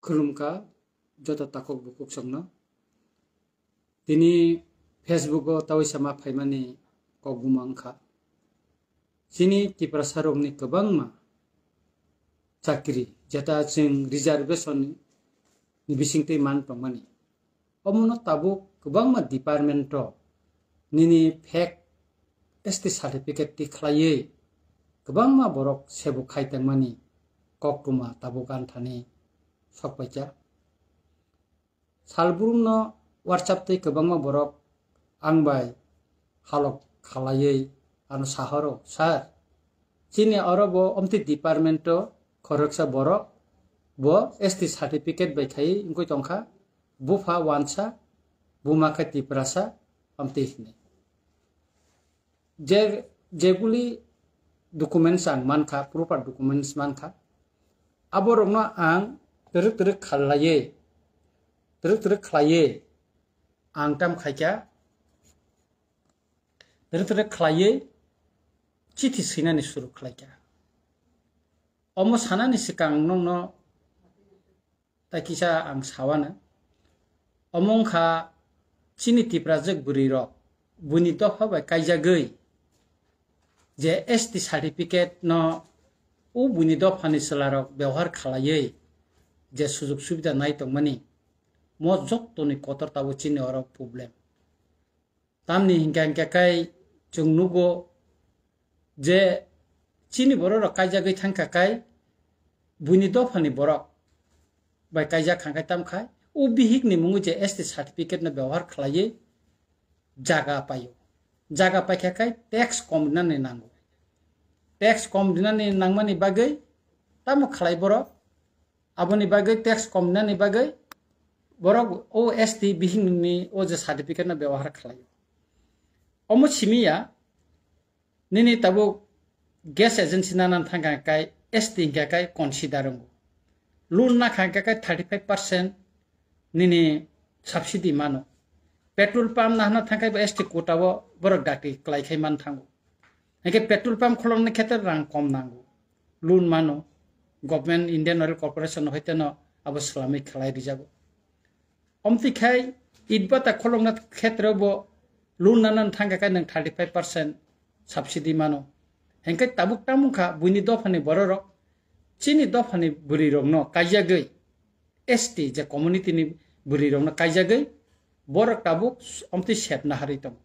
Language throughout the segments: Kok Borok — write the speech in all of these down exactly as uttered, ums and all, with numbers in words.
Khulumkha joto takhuk bukhuk songno. Tini Facebook o tawi sama phaimani kok buma wngkha. Chini Tiprasa rokni kwbangma chakri, jeta chwng reservation ni bisingtwi man tongmani. Omono tabuk kwbangma department o nini fake S T certificate ti khlaiwi kwbangma borok sebuk khai tongmani koktwma tabuk anthani sokpaikha. Salbrumno WhatsApp tei kwbangma borok ang bai halok khalaiwi ano sahoro, "Sir, chini oro bo omtwi department o khoroksa borok bo S T certificate bai khai wngwi tongkha, bupha wansa, buma khe Tiprasa," omtwi hwnwi. Je, jeguli documents ang mankha, proper documents mankha, aborokno ang twrwk twrwk khalaiwi, twrwk twrwk khlaiwi ang tam khaikha, twrwk twrwk khlaiwi chithi swinani suru khlaikha. Omo sanani swkang nokno tai kisa ang sawano. Omo wngkha chini Tiprajwk bwrwirok buini dopha bai kaijagwi je S T certificate no o buini dophani chwlarok bebohar khalaiwi je sujok subida nai tongmani, mo jottoni kotor tabuk chini oro problem. Tamni hinkha hinkha khai chwng nugo je chini bororok kaijagwi thangkha khai buini dophani borok bai kaijak kha khai tam khai o bihikni mungo je S T certificate no bebohar khlaiwi jaga paio. Jaga paikha khai tax kom rinani nango. Tax kom rinani nangmani bagwi tamo khlai borok? Aboni bagwi tax kom rinani bagwi borok o S T bihikni o je certificate no bebohar khlaio. Omo simi ya, nini tabuk gas agency nana thangkha kai S T hinkha kai consider wngo. Loan nakha hinkha kai thirty five percent nini subsidy mano. Petrol pump nahna thangkhai bo S T quota o borok dakti klai khai man thango. Hinkhe petrol pump kholomni khetre rang kom nango. Loan mano. Government Indian Oil Corporation hoiteno abo swlamwi khlai rijago. Omtwi khai it bata kholomna khetre bo loan nana thangkha kai nwng thirty five percent subsidy mano. Hinkhe tabuk tamungkha buini dophani bororok chini dophani bwrwirokno kaijagwi S T je community ni bwrwirokno kaijagwi borok tabuk omtwi sep naharwi tongo.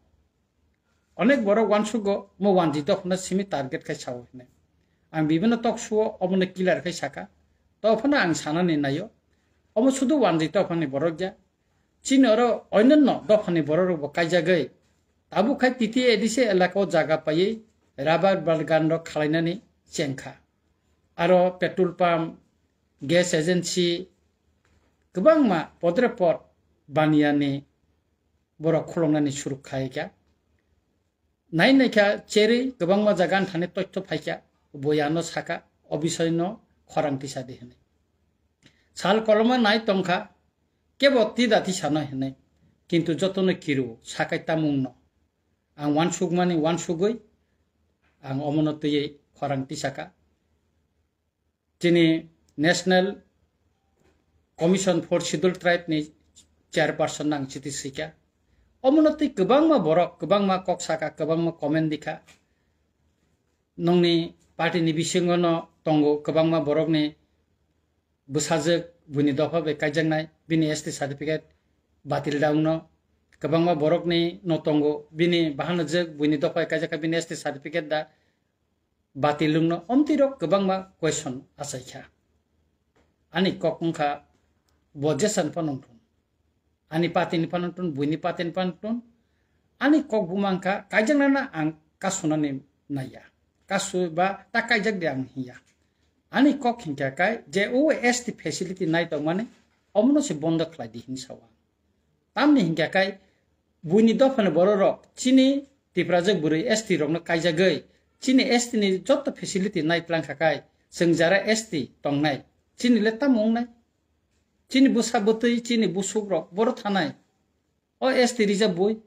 Onek borok uansugo mo wanjwi dophano simi target khai sao hinwi. Ang bibino talk show o omono clear khai saka. Tophano ang sanani naio. Omo sudu wanjwi dophani borok ya. Chini oro oinonno dophani borok rokbo kaijagwi. Tabuk khai T T A A D C elaka o jaga paiwi rubber bagan rok khalainani chengkha. Aro petrol pump, gas agency, kwbangma podre pod baniyani borok khulumnani suruk khai kha. Nai naikha cherwi kwbangma jaga anthani toitho phaikha, bo ano saka, o bisoino khorang tisa di hwnwi. Sal koloma nai tongkha, kebo tida tisano hwnwi, kintu jotono kiru sakai tamungno. Ang uansukmani uansugwi, ang omono twiwi khorang tisaka. Chini National Commission for Scheduled Tribe ni chairperson ang chiti sika. Omono twi kwbangma borok, kwbangma kok saka, kwbangma comment dikha. Nongni party ni bisingo no tongo kwbangma borok ni bwsajwk buini dopha bai kaijaknai, bini S T certificate batil da wngno. Kwbangma borok ni no tongo bini bahanajwk buini dopha bai kaijakha bini S T certificate da batil wngno, omtwi rok kwbangma question achaikha. Ani kok wngkha bo jesan phano wngthun. Ani party ni phano wngthun, buini party ni phano wngthun. Ani kok buma wngkha kaijaknana ang kasunani naiya. Kasu ba ta kaijak de ang hiya. Ani kok hinkha kai je o S T facility nai tongmani omono se bondo khlai di hinwi sao ang. Tamni hinkha kai buini dophani bororok chini Tiprajwk bwrwi S T rokno kaijagwi chini S T ni joto facility nai tlang kha kai chwng jara S T tongnai chini le tamo wngnai? Chini bwsa bwtwi chini busukrok boro thanai o S T rijak bui.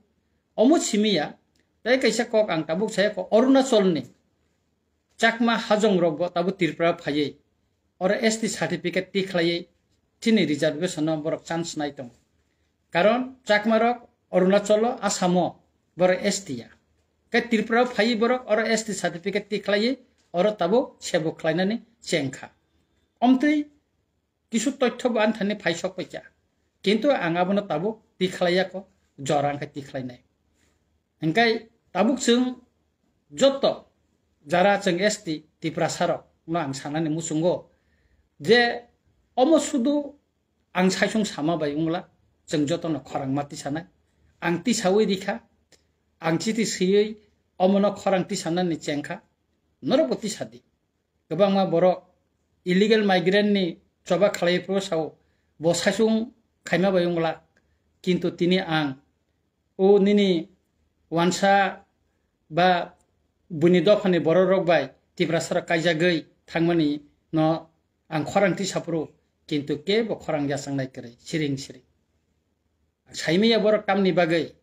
Omo simi ya tei kaisa kok ang tabuk saya ko Arunachalni Chakma hajong rok bo tabuk Tripura phaiwi oro S T certificate ti khlaiwi chini reservation no borok chance nai tongo. Karon Chakma rok Arunachal o, Assam o borok S T ya. Khe Tripura o phaiwi borok oro S T certificate tikhlaiwi oro tabuk sebo khlainani chengkha. Omtwi kisu toitho bo ani thani phai sok paikha. Kintu ang abono tabuk tikhlaiya kho, jora wngkha tikhlainai. Hingkai tabuk chwng joto jara chwng S T Tiprasa rok no ang sanani muchungo je omo sudu ang saisung sama bai wngla chwng jotono khorang ma tisanai. Ang tisawi rikha, ang chiti swiwi omono khorang tisanani chengkha, norokbo tisadi. Kwbangma borok illegal migrant ni choba khlai phuru sao, bo saisung khaima bai wngla, kintu tini ang o nini wansa ba buini dophani borok rok bai Tiprasa rok kaijagwi thangmani no ang khorang tisa phuru, kintu kebo khorang yachang nai kwrwi siring siring. Saimaya borok tamni bagwi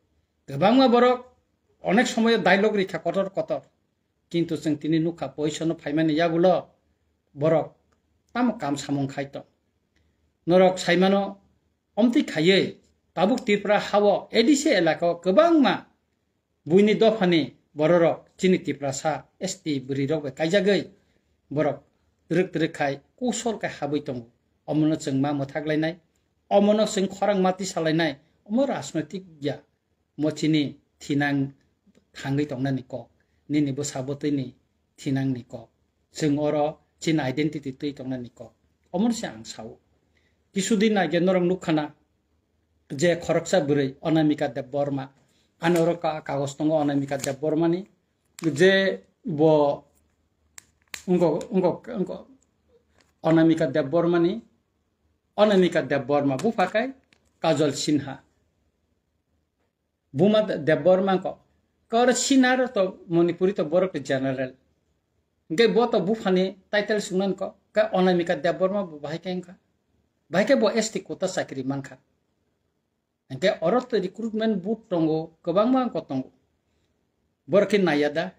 kwbangma borok onek somoyo dialogue rikha kotor kotor, kintu chwng tini nukha position no phaimani yagulo borok tamo kam samung khai tong. Norok saimano, omtwi khaiwi tabuk Tripura hao A D C elaka o kwbangma buini dophani bororok chini Tiprasa S T bwrwirok bai kaijagwi borok twrwk twrwk khai kusol khai habwi tongo. Omono chwng ma mwthak lainai, omono chwng khorang ma tisa lainai, omo rajnoitik ya, mo chini thinang thangwi tongnani kok, nini bwsa bwtwini thinangni kok, chwng oro chini identity twi tongnani kok. Omono se ang sao. Kisudin age norok nukha na, je khoroksa bwrwi Anamika Debbarma, ani oro ka-, kagoj tongo Anamika Debbarmani, je bo wngkok, wngkok, wngkok Anamika Debbarmani, Anamika Debbarma bupha kai Kajol Sinha. Buma De-, Debbarma ko. Kor Sinha to Manipuri to borok to general. Hingke bo to buphani title sungnan ko. Ka Anamika Debbarma bo bahai khe wngkha. Bahai khe bo S T quota chakri mankha. Hingke oro to recruitment board tongo, kwbangma ko tongo. Borok khe naiya da,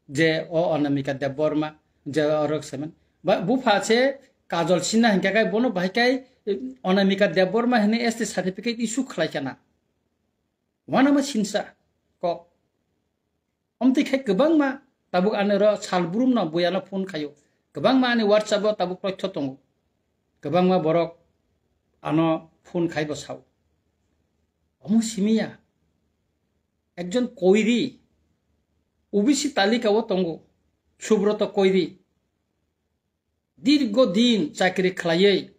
je o Anamika Debbarma, je oro semen. Ba, bupha se Kajol Sinha hingke kai bono bahai kai, eh, Anamika Debbarma hini S T certificate issue khlai kana. Wanama sinsa kok. Omtwi khe kwbangma tabuk ani oro sal brumno buyano phone khaio. Kwbangma ani WhatsApp o tabuk toitho tongo. Kwbangma borok ano phone khaibo sao. Omo simiya. Ekjon koiri, O B C talika o tongo, Subroto Koiri. Dirgo din chakri khlaiwi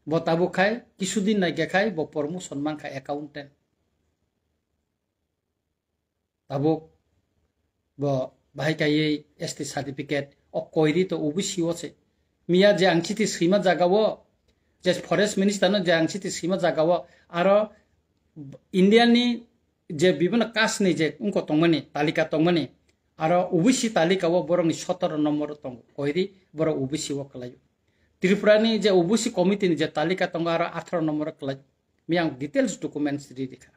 bo tabuk khai, kisudin naikhe khai bo promotion mankha accountant. Tabuk bo bahai kaiwi S T certificate o koiri to O B C o se. Miya je ang chiti swima jaga o, je forest minister no je ang chiti swima jaga o, aro India ni je bibhinno caste ni je wngko tongmani, talika tongmani, aro O B C talika o borok ni sotoro nombor tongo, koiri borok O B C o kwlaio. Tripura ni je O B C committee ni je talika tongo aro atharo nombor kwlai. Miya ang details documents ri rikha.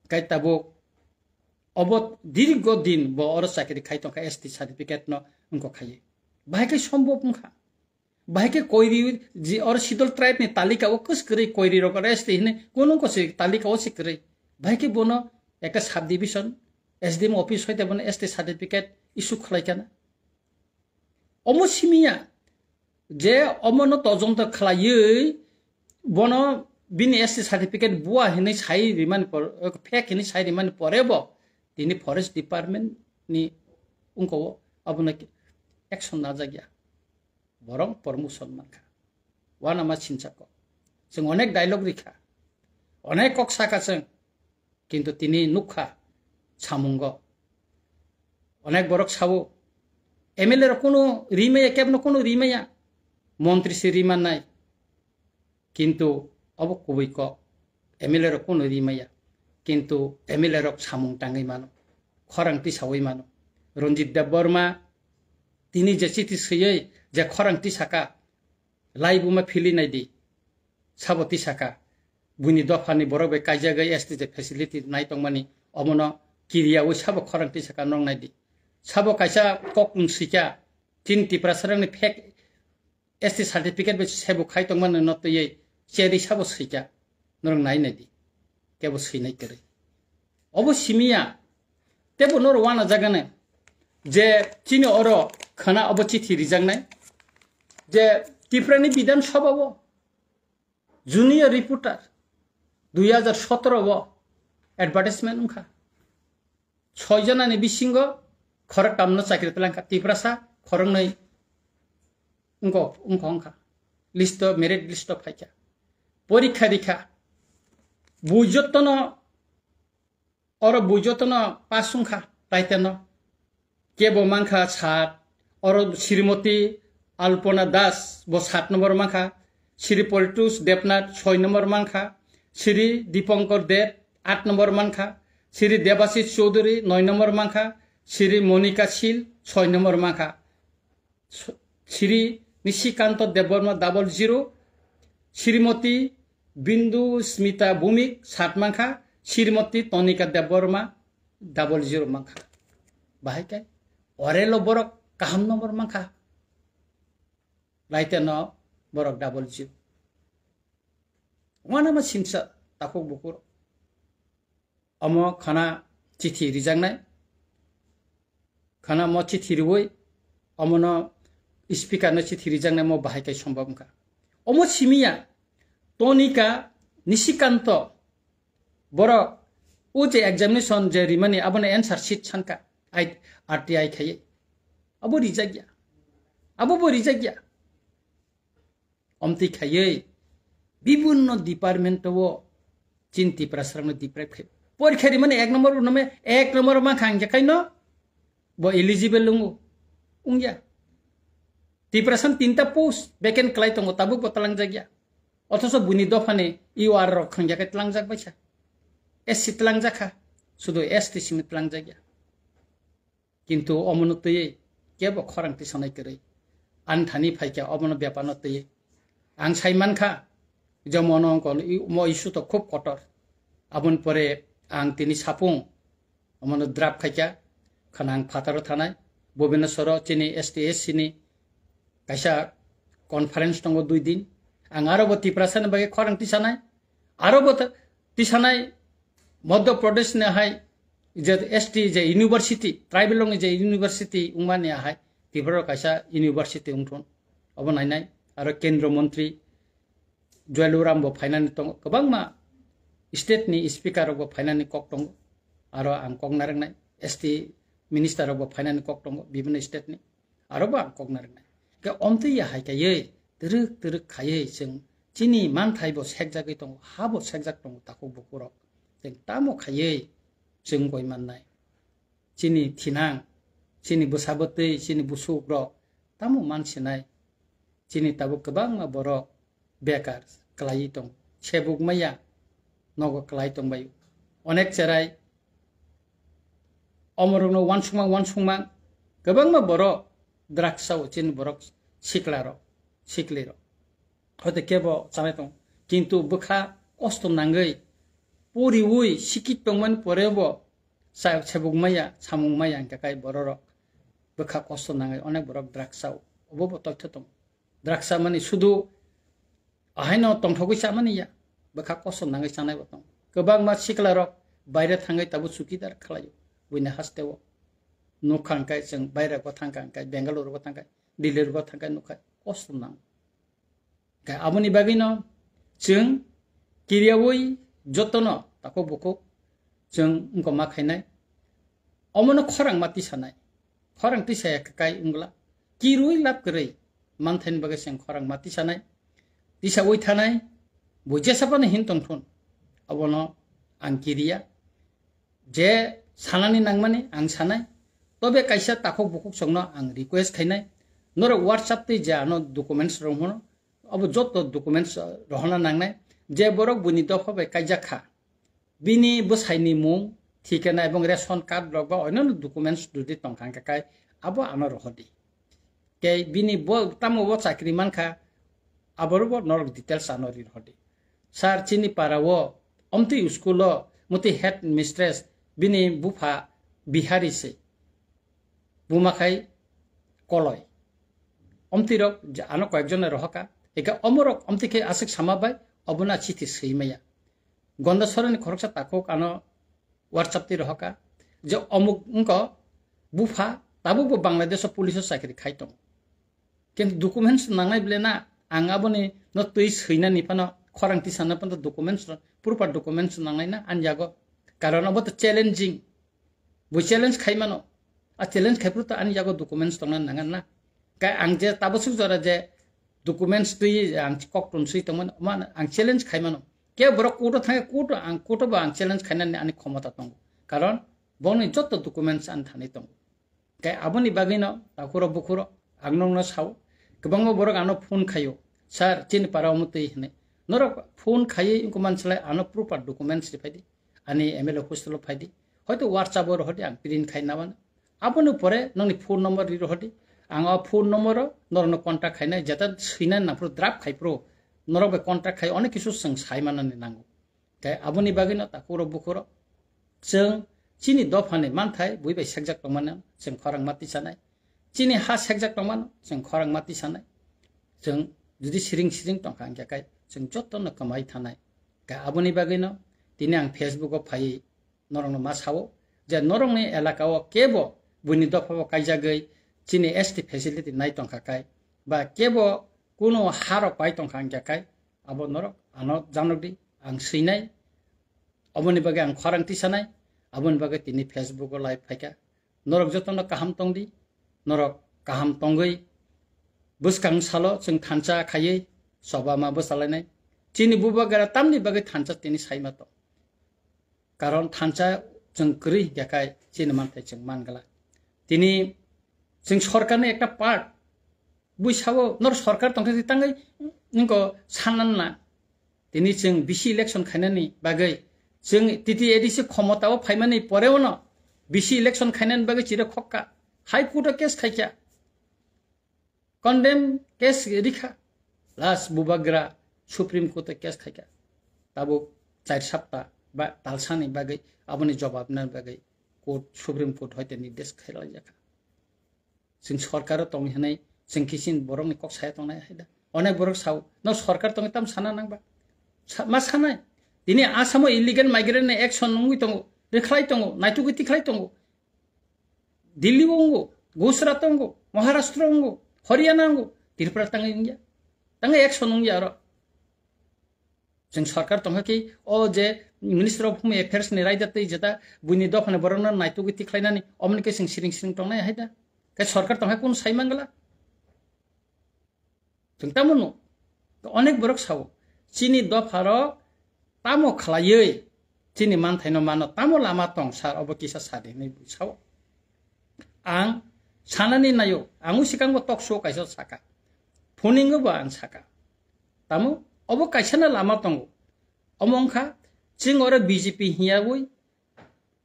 Kai tabuk obo dirgo din bo oro chakri khai tongkha S T certificate no wngko khai. Bahai khe sombhob wngkha. Bahai khe koiri ji oro schedule tribe ni talika o kwskwrwi koiri rok oro S T hini kunu ko se talika o se kwrwi. Bahai khe bono ekta subdivision S D M office hoite bono S T certificate issue khlai kana. Omo simiya je omono todonto khlaiwi bono bini S T certificate bua hinwi sai rimani por, fake hinwi sai rimani pore bo tini forest department ni wngko abono action najak ya. Borok promotion mankha. Wanama sinsa kok. Chwng onek dialogue rikha. Onek kok saka chwng. Kintu tini nukha samungo. Onek borok sao, M L A rok kunu rimaya, kebno kunu rimaya. Montri se rimannai. Kintu obo kubui kok. M L A rok kunu rimaya. Kintu M L A rok samung tangwi mano. Khorang tisawi mano. Ranjit Debbarma tini je chiti swiwi je khorang tisaka, laibuma phili naidi. Sabo tisaka. Buini dophani borok bai kaijagwi S T je facility nai tongmani, omono kiriyawi sabo khorang tisaka nong naidi. Sabo kaisa kokmung sika, chini Tiprasarangni fake S T certificate bai sebo khai tongmani no twiwi cheri sabo swikha, norok nai nai di, kebo swinai kwrwi. Obo simiya, tebo norok wana jagani je chini oro khana obo chithi rijaknai je Tiprani Bidhan Sabha o junior reporter dui hajar sotoro o advertisement wngkha. Soi jonani bisingo khoroktamno chakri twlangkha, Tiprasa khoroknwi wngkha, wngkha, wngkha. List o, merit list o phaikha. Porikha rikha. Bui jottono, oro bui jottono pass wngkha, taiteno. Kebo mankha sat, oro Srimoti Alpona Das bo sat nombor mankha, Sri Politus Debnath soi nombor mankha, Sri Dipankar Deb aat nombor mankha, Sri Debashis Choudhury noi nombor mankha, Sri Monika Sil soi nombor mankha, Sri Nishikanta Debbarma double zero, Srimoti Bindu Smita Bhumik sat mankha, Srimoti Tonika Debbarma double zero mankha. Bahai kai orelo borok kaham nombor mankha. Laite no borok double zero. Wanama sinsa takhuk bukur. Omo khana chithi rijaknai. Khana mo chithi riwi omono speaker no chithi rijaknai mo bahai kai sombab wngkha. Omo simiya Tonika Nishikanto borok o je examination je rimani abono answer sheet sanka I, R T I khaiye. Abo rijakya. Abo bo rijakya. Omtwi khaiwi bibinno department o chin Tiprasarokno deprive khai. Porikha rimani ek number bo nome ek number mankha hingkhe kaino bo eligible wngo. Wngya. Tiprasan tinta post vacant kwlai tongo, tabuk bo twlangjakya. Othoso buini dophani U R rok hingya khe twlangjak baisa. S C twlangjakha, sudu S T simi twlangjakya. Kintu omono twiwi kebo khorang tisanai kwrwi. Ani thani phaikha omono bepano twiwi. Ang sai mankha je mono ongkol i-, mo issue to khub kotor. Aboni pore ang tini sapung omono draft khaikha, khana ang phataro thanai, Bhubaneswaro chini S T S C ni kaisa conference tongo dui din. Ang aro bo Tiprasa ni bagwi khorang tisanai, aro bo ta-, tisanai Madhya Pradesh ni hai je S T je university, tribal rokni je university wngmani hai Tripura kaisa university wngthun. Obo nainai aro Kendra Mantri Jual Oram bo phainani tongo, kwbangma state ni speaker rok bo phainani kok tongo. Aro ang kok narwknai S T minister rok bo phainani kok tongo bibinno state ni. Aro bo ang kok narwknai. Khe omtwi ya hai kaiwi twrwk twrwk khaiwi chwng chini manthai bo sekjagwi tongo, ha bo sekjak tongo takhuk bukurok. Chwng tamo khaiwi chwng goi mannai? Chini thinang, chini bwsa bwtwi, chini busukrok tamo mansinai? Chini tabuk kwbangma borok bekar kwlaiwi tongo. Sebuk maya nogo kwlai tongbaio. Onek cherai omorokno uansukmang uansukmang kwbangma borok drugs sao chini borok siklarok, siklirok. Hoite kebo chanai tongo. Kintu bwkha kosto nangwi poriwi sikit tongmani porebo sa-, sebuk maya, samung maya hingkha kai bororok bwkha kosto nangwi onek borok drugs sao. Obo bo totho tongo. Drugs samani sudu ahaino tongthogwi chamani ya, bwkha kosom nangwi chanai bo tongo. Kwbangma sikla rok baire thangwi tabuk chukidar khlaio, buini hasteo. Nukha hwnkhe chwng baire rokbo thangkha hwnkhe, Bengaluru rokbo thangkha, Delhi rokbo thangkha, nukha kosom nango. Hwnkhe aboni bagwino chwng kiriyawi jotono takhuk bukhuk chwng wngkoma khainai. Omono khorang ma tisanai. Khorang tisaya kwkai wngla. Kirui lab kwrwi manthaini bagwi chwng khorang ma tisanai. Tisaui thanai. Bo jesa phano hin tongthun. Abono ang kiriya. Je sanani nangmani ang sanai. Tobe kaisa takhuk bukhuk chwngno ang request khainai. Norok WhatsApp twi je ano documents rok hwno. Abo joto documents rohorna nangnai. Je borok buini dopha bai kaijak kha. Bini bwsaini mung, thikana ebong ration card rok ba onno documents jodi tongkha hwnkhe kai abo ano rohordi. Tei bini bo tamo bo chakri mankha, aboro bo norok details ano ri rohordi. Sir, chini para o omtwi school o motwi head mistress bini bupha Bihari se. Buma khai Koloi. omtwi rok je ano koyekjon rohoka, eka omorok omtwi khe aswk sama bai obono chithi swi maya. Gonda sorani khoroksa takhuk ano WhatsApp twi rohoka je omuk wngko bupha tabukbo Bangladesh o police o chakri khai tongo. Kintu documents nangnai bole na, ang aboni no twi swinani phano, khorang tisana phano documents, proper documents nangnai na ani yago. Karon abo to challenging. Bo challenge khai mano. A challenge khai phuru to ani yago documents tongna nangan na. Kai ang je tabosuk jora je documents twi ang kok tun swi tongmani, man ang challenge khai mano. Ke borok court o thangwi court o ang court o bo ang challenge khainani ani khomota tongo. Karon boni jotto documents ani thani tongo. Kai aboni bagwino takhuro bukhuro ang nokno sao, kwbangma borok ano phone khaio, "Sir, chini para omo twi," hinwi. Norok phone khaiwi wngkha mansalai ano proper documents ri phaidi, ani M L A hostel o phaidi, hoito WhatsApp o rohordi, ang print khai nabana. Aboni pore nokni phone number ri rohordi, ang o phone number o norokno contact khainai, jeta swinani nangphuru draft khai phuru norok bai contact khai onek kisu chwng sai manani nango. Tei aboni bagwino takhuro bukhuro chwng chini dophani manthai bui bai sekjak tongmano chwng khorang ma tisanai. Chini ha sekjak tongmano chwng khorang ma tisanai. Chwng jodi siring siring tongkha hwnkhe kai chwng jotono kwmai thanai. Tei aboni bagwino tini ang Facebook o phaiwi norokno ma sao je norokni elaka o kebo buini dopha o kaijagwi chini S T facility nai tongkha kai ba kebo kuno harok pai tongkha hwnkhe kai abo norok ano janokdi, ang swinai, aboni bagwi ang khorang tisanai, aboni bagwi tini Facebook o live phaikha. Norok jotono kaham tongdi, norok kaham tongwi bwskang salo chwng thansa khaiwi choba ma bwchalainai. Chini bubagra tamni bagwi thansa tini saima tong. Karon thansa chwng kwrwi hwnkhe kai chini manthai chwng mangla. Tini chwng sorkarni ekta part bui sao nor sorkar tongkhe tangwi ningko sannan na. Tini chwng bisi election khainani bagwi chwng T T A D C khomota o phaimani poreo no bisi election khainani bagwi chiro khokka. High Court o case khaikha. Condemn case rikha. Last bubagra Supreme Court o case khaikha. Tabuk char sapta ba talsani bagwi aboni jobab nani bagwi court, Supreme Court hoite nirdesh khailaijakha. Chwng sorkaro tong hinwi chwng kisin borokni kok saya tongnai hai da. Onek borok sao, "No sorkar tongwi tam sana nangba?" Sa-, ma sanai. Tini Assam o illegal migrant ni action wngwi tongo, rikhlai tongo, naitugwi tikhlai tongo. Delhi o wngo, Gujarat o wngo, Maharashtra o wngo, Haryana o wngo, Tripura tangwi wngya. Tangwi action wngya oro. Chwng sorkar tongkha ki o je Minister of Home Affairs ni raida tei jeta buini dophani borokno naitugwi tikhlainani omoni khe chwng siring siring tongnai hai da. Khe sorkar tongkha kunu sai mangla. Chwng tamo no onek borok sao chini dopharok tamo khlaiwi chini manthaino mano tamo lama tong sir obo kisa sadi hinwi sao. Ang sanani naio, ang o sikango talk show kaisa saka. Phuningo bo ang saka. Tamo obo kaisano lama tongo. Omo wngkha chwng oro B J P hiyawi,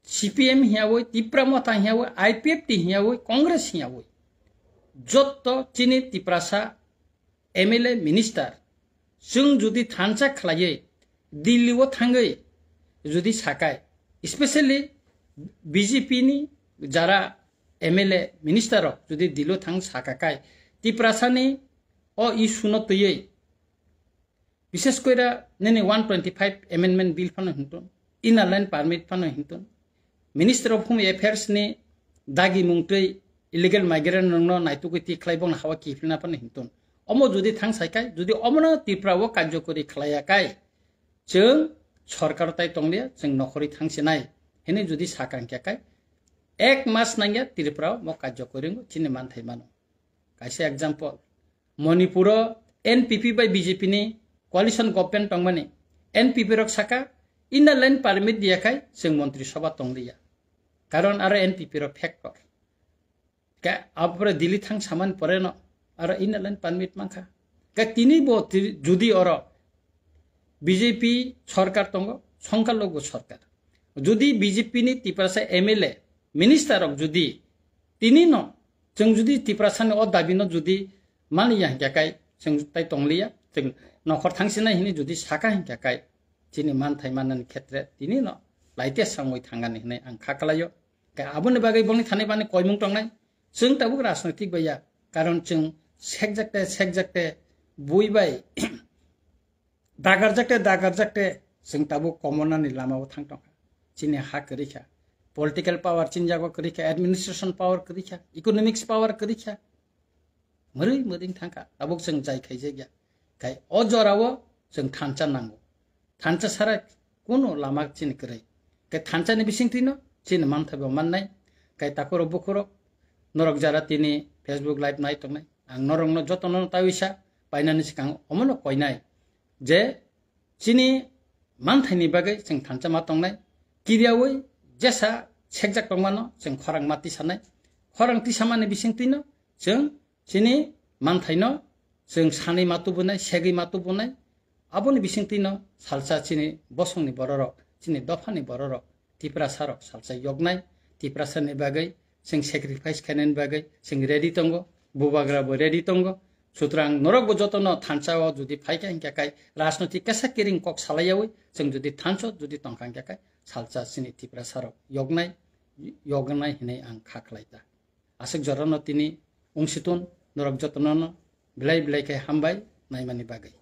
C P M hiyawi, Tipra Motha hiyawi, I P F T hiyawi, Congress hiyawi. Jotto chini Tiprasa M L A minister chwng jodi thansa khlaiwi Delhi o thangwi jodi sakai, especially B J P ni jara M L A minister rok jodi Delhi o thang sakakai, Tiprasa ni o issue no twiwi, bishes koira nini one twenty five amendment bill phano hintun, inner line permit phano hintun, Minister of Home Affairs ni dagi mungtwi illegal migrant rokno naitugwi tikhlai bongni hawa kiphilna phano hintun. Omo jodi thang saikai, jodi omono Tripura o karjokori khlaiyakai, chwng sorkar tai tonglia, chwng nokhorwi thangsinai hinwi jodi sakang kyakai, ek mas nangya Tripura o mo karjokori wngo chini manthai mano. Kaisa example, Manipur o N P P bai B J P ni coalition government tongmani, N P P rok saka inner line permit diyakhai chwng montri sabha tongliya. Karon aro N P P rok factor. Ka-, abore Delhi thang samani pore no aro inner line permit mankha. Ka tini bo ti-, judi oro B J P sorkar tongo, songkar logo sorkar. Judi B J P ni Tiprasa M L A, minister rok judi tini no, chwng judi Tiprasa ni o dabi no judi mani ya hingkha kai, chwng tai tongliya, chwng nokhor thangsinai hini judi saka hingkha kai, chini manthai mannani khetre tini no laite sangwi thangani hinwi ang kha kalaio. Khe aboni bagwi bongni thani bani koimung tongnai. Chwng tabuk rajnoitik bai ya, karon chwng sekjakte sekjakte bui bai dagarjakte dagarjakte chwng tabuk komonani lamao thang tongkha. Chini ha kwrwi kha, political power chini jago kwrwi kha, administration power kwrwi kha, economics power kwrwi kha, mwrwi mwrwi thangkha, tabuk chwng jai khaijakya. Khai o jorao chwng thansa nango, thansa sara kuno lama chini kwrwi. Khai thansani bisingtwino chini manthai bo mannai. Khai takhurok bukhurok norok jara tini Facebook live nai tongnai, ang norokno jotono tawisa painani swkang omono koinai je chini manthaini bagwi chwng thansa ma tongnai. Kiriyawi jesa sekjak tongmano chwng khorang ma tisanai. Khorang tisamani bisingtwino chwng chini manthaino chwng sanwi ma tubunai, segwi ma tubunai. Aboni bisingtwino salsa chini bosongni bororok, chini dophani bororok, Tiprasarok salsa yoknai. Tiprasani bagwi chwng sacrifice khainani bagwi chwng ready tongo, bubagra bo ready tongo. Sutrang norok bo jotono thansa o jodi phaikha hinkhe kai rajnotik kesa kiring kok salaiyawi chwng jodi thansa jodi tongkha hinkhe kai salsa chini Tiprasarok yoknai, yoknai hinwi ang kha khlai ta. Aswk jorano tini wngsitun norok jotono belai belai khe hambai naimani bagwi.